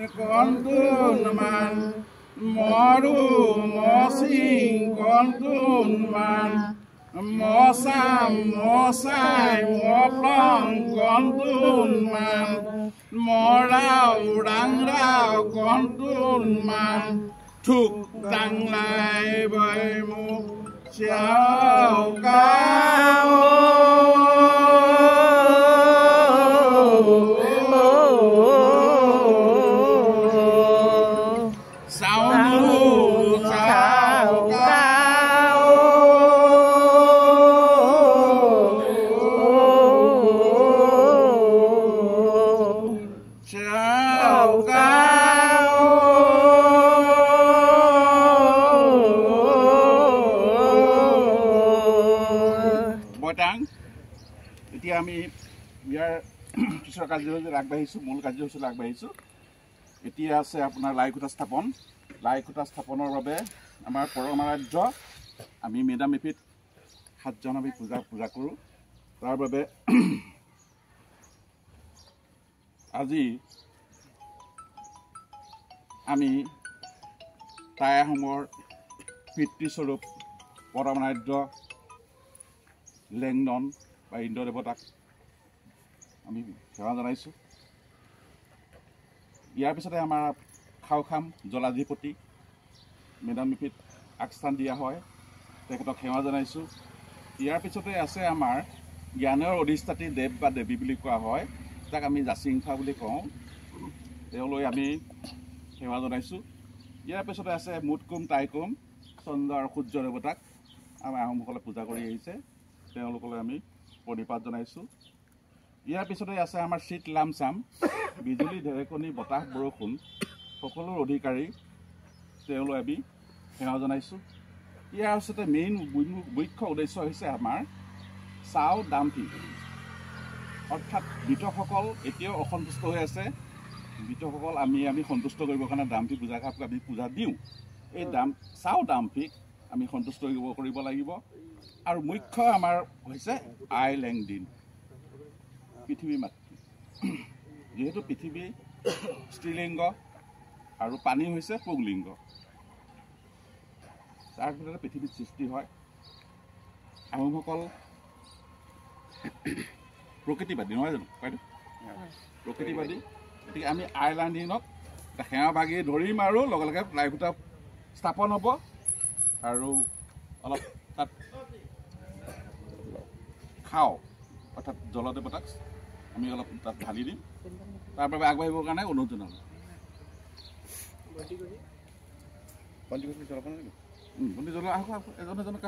কন্তুন মান মৰু মচিং কন্তুন মান মচাম মচাই মপ্লং কন্তুন মান মৰাও ৰাংৰাও কন্তুন মান থুক টাংলাই বৈ মোক চাও কাও এতিয়া আমি ইয়াৰ পিছৰ কাৰ্যসূচীত আগবাঢ়িছোঁ, মূল কাৰ্যসূচীত আগবাঢ়িছোঁ। এতিয়া আছে আপোনাৰ লাইখুঁটা স্থাপন। লাইখুঁটা স্থাপনৰ বাবে আমাৰ পৰমাৰাধ্য আমি মেডাম-মেফিত সাতজন আমি পূজা কৰোঁ। তাৰ বাবে আজি আমি টাই আহোমৰ পিতৃস্বৰূপ পৰমাৰাধ্য লেংডন বা ইন্দ্ৰ দেৱতাক আমি সেৱা জনাইছোঁ। ইয়াৰ পিছতে আমাৰ খাও খাম জলাধিপতি মেডাম-মেফিত আগস্থান দিয়া হয়, তেখেতক সেৱা জনাইছোঁ। ইয়াৰ পিছতে আছে আমাৰ জ্ঞানৰ অধিষ্ঠাত্ৰী দেৱ বা দেৱী বুলি কোৱা হয়, তাক আমি জাচিংফা বুলি কওঁ, তেওঁলৈ আমি সেৱা জনাইছোঁ। ইয়াৰ পিছতে আছে মুটকুম টাইকুম চন্দ্ৰ আৰু সূৰ্য দেৱতাক আমাৰ আহোমসকলে পূজা কৰি আহিছে, তেওঁলোকলৈ আমি প্ৰণিপাত জনাইছোঁ। ইয়াৰ পিছতে আছে আমাৰ শীত লামচাম বিজুলী ঢেৰেকনি বতাহ বৰষুণ সকলোৰ অধিকাৰী, তেওঁলৈ আমি সেৱা জনাইছোঁ। ইয়াৰ পিছতে মেইন মুখ্য উদ্দেশ্য হৈছে আমাৰ চাও দামফি, অৰ্থাৎ মৃতকসকল এতিয়াও অসন্তুষ্ট হৈ আছে। মৃতকসকল আমি সন্তুষ্ট কৰিবৰ কাৰণে দামফি পূজা আমি পূজা দিওঁ। এই চাও দামফিক আমি সন্তুষ্ট কৰিব লাগিব। আৰু মুখ্য আমাৰ হৈছে আই লেংদিন, পৃথিৱী মাতৃ। যিহেতু পৃথিৱী স্ত্ৰীলিংগ আৰু পানী হৈছে পুংলিংগ, তাৰ ভিতৰতে পৃথিৱীত সৃষ্টি হয়। আহোমসকল প্ৰকৃতিবাদী নহয় জানো বাইদেউ? প্ৰকৃতিবাদী। গতিকে আমি আই লেংদিনক সেৱা ভাগি ধৰিম আৰু লগে লগে লাইখুঁটা স্থাপন হ'ব আৰু অলপ তাত খাওঁ, অৰ্থাৎ জলদেৱতাক আমি অলপ তাত ঢালি দিম। তাৰ বাবে আগবাঢ়িবৰ কাৰণে অনুৰোধ জনালোঁ। বন্তি জ্বলাব, এজন এজনক।